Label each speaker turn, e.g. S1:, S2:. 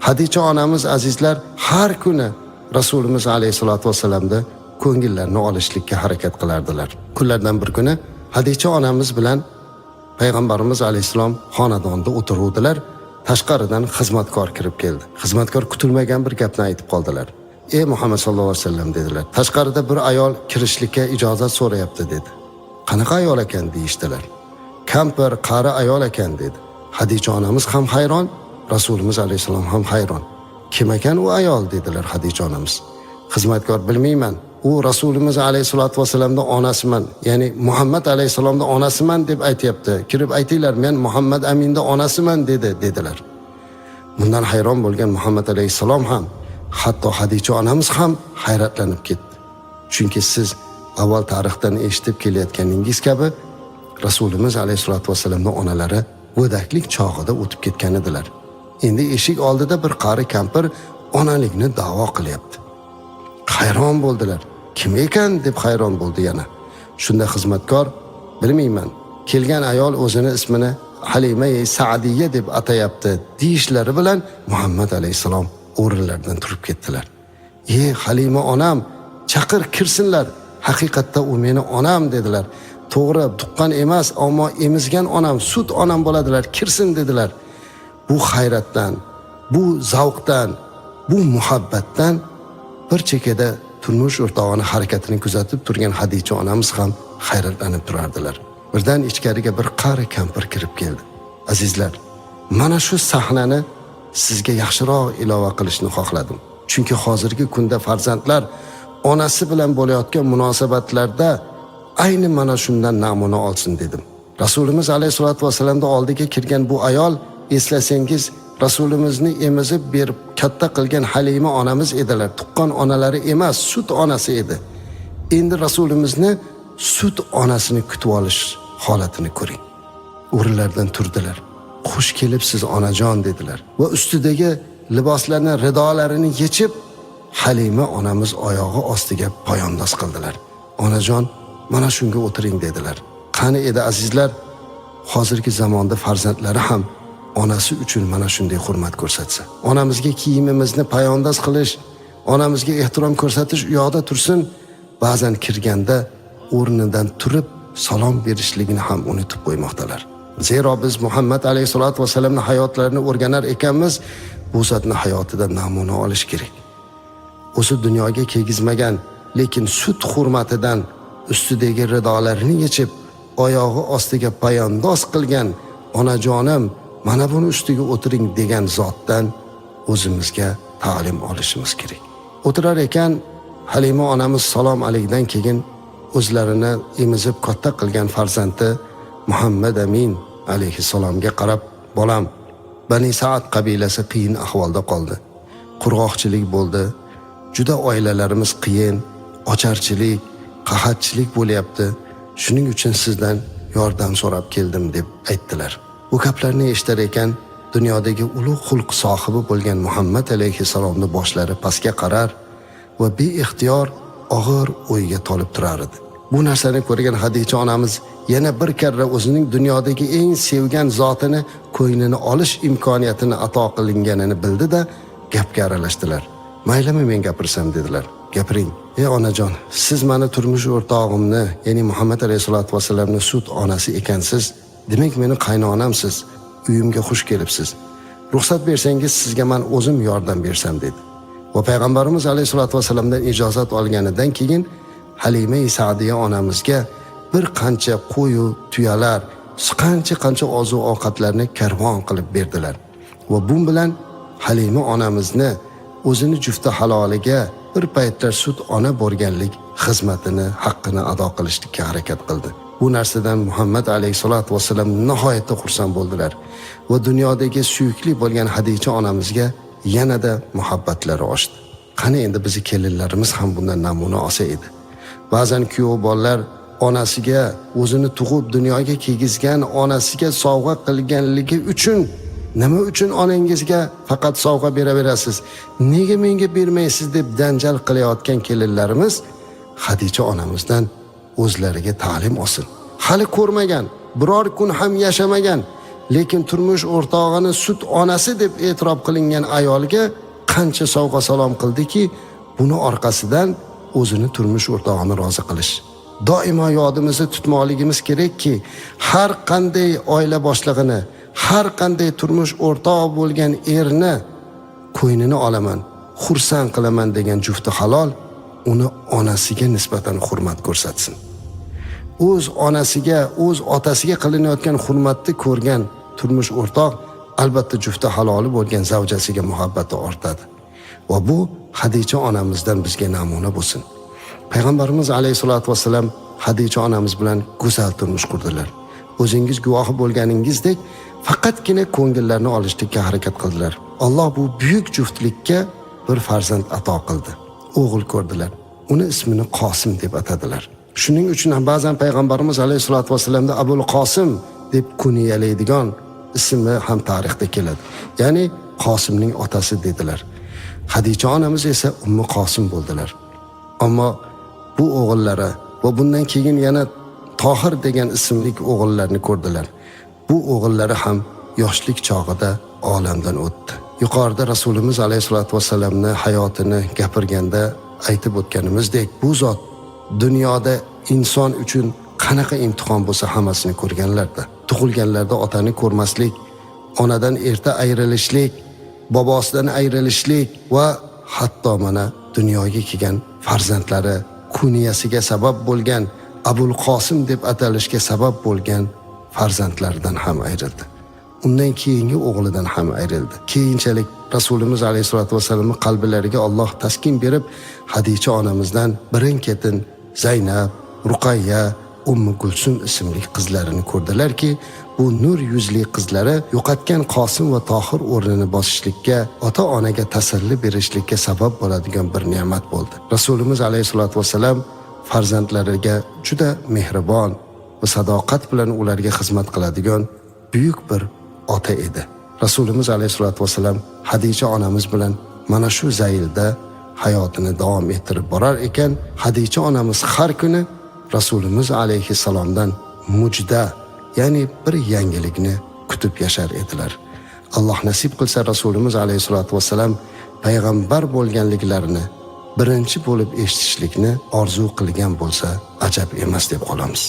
S1: Hadicha onamiz, azizlar, har kuni Rasulimiz alayhisolatu vassalamda ko'ngillarini olishlikka harakat qilardilar. Kunlardan bir kuni Hadicha onamiz bilan Payg'ambarimiz alayhissalom xonadonda o'tiruvdilar. Tashqaridan xizmatkor kirib keldi. Xizmatkor kutilmagan bir gapni aytib qoldilar. "Ey Muhammad sallallohu alayhi vasallam", dedilar. "Tashqarida bir ayol kirishlikka ijozat so'rayapti", dedi. "Qanaqa ayol ekan?" deyishdilar. "Kampir, qari ayol ekan", dedi. Hadicha onamiz ham hayron, Rasulimiz alayhissalom ham hayron. "Kim ekan u ayol?" dedilar Hadicha onamiz. Xizmatkor: "Bilmayman. U Rasulimiz alayhisolatu vasallamning onasiman, ya'ni Muhammad alayhissalomning onasiman deb aytyapti. Kirib aytinglar, men Muhammad Aminning onasiman dedi", dedilar. Bundan hayron bo'lgan Muhammad alayhissalom ham, hatto Hadicha onamiz ham hayratlanib ketdi. Chunki siz avval tarixdan eshitib kelayotganingiz kabi Rasulimiz alayhisolatu vasallamning onalari go'daklik chog'ida o'tib ketgan edilar. Endi eshik oldida bir qari kampir onalikni da'vo qilyapti. Hayron bo'ldilar. Kim ekan deb hayron bo'ldi yana. Shunda xizmatkor: "Bilmayman, kelgan ayol o'zini ismini Halima Sa'diya deb atayapti", deyishlari bilan Muhammad alayhissalom o'rinlaridan turib ketdilar. "Ey Halima onam, chaqir, kirsinlar. Haqiqatda u meni onam", dedilar. "To'g'ri, tuqqan emas, ammo emizgan onam, sut onam bo'ladilar, kirsin", dedilar. Bu hayratdan, bu zavqdan, bu muhabbatdan bir chekada turmush o'rtog'ini harakatini kuzatib turgan Hadicha onamiz ham hayratlanib turardilar. Birdan ichkariga bir qari kampir kirib keldi. Azizlar, mana shu sahnani sizga yaxshiroq ilova qilishni xohladim. Chunki hozirgi kunda farzandlar onasi bilan bo'layotgan munosabatlarda ayni mana shundan namuna olsin dedim. Rasulimiz alayhisolatu vasallamning oldiga kirgan bu ayol, eslasangiz, Rasulimizni emizib berib katta qilgan Halima onamiz edilar. Tuqqan onalari emas, sut onasi edi. Endi Rasulimizni sut onasini kutib olish holatini ko'ring. O'rinlaridan turdilar. "Xush kelibsiz, onajon", dedilar va ustidagi liboslarni, ridolarini yechib Halima onamiz oyog'i ostiga poyandoz qildilar. "Onajon, mana shunga o'tiring", dedilar. Qani edi, azizlar, hozirgi zamonda farzandlari ham onasi uchun mana shunday hurmat ko'rsatsa. Onamizga kiyimimizni poyandoz qilish, onamizga ehtirom ko'rsatish u yoqda tursin, ba'zan kirganda o'rnidan turib salom berishligini ham unutib qo'ymoqdalar. Zero biz Muhammad alayhisolatu vasallamning hayotlarini o'rganar ekanmiz, bu zotni hayotidan namuna olish kerak. O'zi dunyoga kelgizmagan, lekin sut hurmatidan ustidagi ridolarini yechib, oyog'i ostiga poyandoz qilgan, "Onajonim, mana buni ustiga o'tiring", degan zotdan o'zimizga ta'lim olishimiz kerak. O'tirar ekan, Halima onamiz salom alikdan keyin o'zlarini emizib katta qilgan farzandi Muhammad Amin alayhissalomga qarab: "Bolam, Bani Sa'd qabilasi qiyin ahvolda qoldi. Qurg'oqchilik bo'ldi. Juda oilalarimiz qiyin, ocharchilik, qahatchilik bo'lyapti. Shuning uchun sizdan yordam so'rab keldim", deb aytdilar. Bu gaplarni eshitar ekan, dunyodagi ulug' xulq sohibi bo'lgan Muhammad alayhissalomning boshlari pastga qarar va beixtiyor og'ir o'yga tolib turar edi. Bu narsani ko'rgan Hadicha onamiz yana bir karra o'zining dunyodagi eng sevgan zotini ko'nglini olish imkoniyatini ato qilinganini bildi-da, gapga aralashdilar. "Maylimi, men gapirsam?" dedilar. "Gapiring". "Ey onajon, siz mani turmush o'rtog'imni, ya'ni Muhammad alayhisolatu vasallamni sut onasi ekansiz. Demak, meni qaynonamsiz. Uyimga xush kelibsiz. Ruxsat bersangiz, sizga man o'zim yordam bersam", dedi. Va payg'ambarimiz alayhisolatu vasallamdan ijozat olganidan keyin Halima Sa'diya onamizga bir qancha qo'yu tuyalar, qancha-qancha oziq ovqatlarni karvon qilib berdilar. Va bu bilan Halima onamizni o'zini jufti haloliga bir paytlar sut ona bo'lganlik xizmatini, haqqini ado qilishlikka harakat qildi. Bu narsadan Muhammad alayhisolatu vasallam nihoyatda xursand bo'ldilar va dunyodagi suyukli bo'lgan Hadicha onamizga yanada muhabbatlari oshdi. Qani endi bizi kelinlarimiz ham bundan namuna olsa edi. Ba'zan kuyov bolalar onasiga, o'zini tug'ib dunyoga kelgizgan onasiga sovg'a qilganligi uchun, "Nima uchun onangizga faqat sovg'a beraverasiz, nega menga bermaysiz?" deb danjal qilayotgan kelinlarimiz Hadicha onamizdan o'zlariga ta'lim olsin. Hali ko'rmagan, biror kun ham yashamagan, Lekin turmush o'rtog'ini sut onasi deb e'tirof qilingan ayolga qancha sovg'a salom qildiki, buni orqasidan o'zini turmush o'rtog'ini rozi qilish. Doimo yodimizda tutmoqligimiz kerakki, har qanday oila boshlig'ini, har qanday turmush o'rtog'i bo'lgan erni ko'nglini olaman, xursand qilaman degan jufti halol uni onasiga nisbatan hurmat ko'rsatsin. O'z onasiga, o'z otasiga qilinayotgan hurmatni ko'rgan turmush o'rtoq albatta jufti haloli bo'lgan zavjasiga muhabbati ortadi. Va bu Xadicha onamizdan bizga namuna bo'lsin. Payg'ambarimiz alayhisolatu vassalam Xadicha onamiz bilan go'zal turmush qurdilar. O'zingiz guvohi bo'lganingizdek, faqatgina ko'ngillarni olishlikka harakat qildilar. Alloh bu buyuk juftlikka bir farzand ato qildi. O'g'il ko'rdilar. Uni ismini Qosim deb atadilar. Shuning uchun ham ba'zan payg'ambarimiz alayhisolatu vassalamda Abul Qosim deb kunyalaydigan ismi ham tarixda keladi. Ya'ni Qosimning otasi dedilar. Xadicha onamiz esa Ummu Qosim bo'ldilar. Ammo bu o'g'illari va bundan keyin yana Tohir degan ismli o'g'illarni ko'rdilar. Bu o'g'illari ham yoshlik chog'ida olamdan o'tdi. Yuqorida Rasulimiz alayhisolatu vassalamni hayotini gapirganda aytib o'tganimizdek, bu zot dunyoda inson uchun qanaqa imtihon bo'lsa hammasini ko'rganlarda. Tug'ilganlarda otani ko'rmaslik, onadan erta ayrilishlik, bobosidan ayrilishlik va hatto mana dunyoga kelgan farzandlari kuniyasiga sabab bo'lgan, Abul Qosim deb atalishga sabab bo'lgan farzandlaridan ham ayrildi. Undan keyingi o'g'lidan ham ayrildi. Keyinchalik Rasulimiz alayhisolatu vassalamning qalblariga Alloh taskin berib, Xadicha onamizdan birin-ketin Zaynab, Ruqayya, Ummu Gulsum ismli qizlarini ko'rdilarki, bu nur yuzli qizlari yo'qotgan Qosim va Tohir o'rnini bosishlikka, ota-onaga tasalli berishlikka sabab bo'ladigan bir ne'mat bo'ldi. Rasulimiz alayhisolatu vassalam farzandlariga juda mehribon va sadoqat bilan ularga xizmat qiladigan buyuk bir ota edi. Rasulimiz alayhisolatu vassalam Xadicha onamiz bilan mana shu zaylda hayotini davom ettirib borar ekan, Xadicha onamiz har kuni Rasulimiz alayhissalomdan mujda, ya'ni bir yangilikni kutib yashar edilar. Alloh nasib qilsa Rasulimiz alayhisolatu vassalam payg'ambar bo'lganliklarini birinchi bo'lib eshitishlikni orzu qilgan bo'lsa, ajab emas deb qolamiz.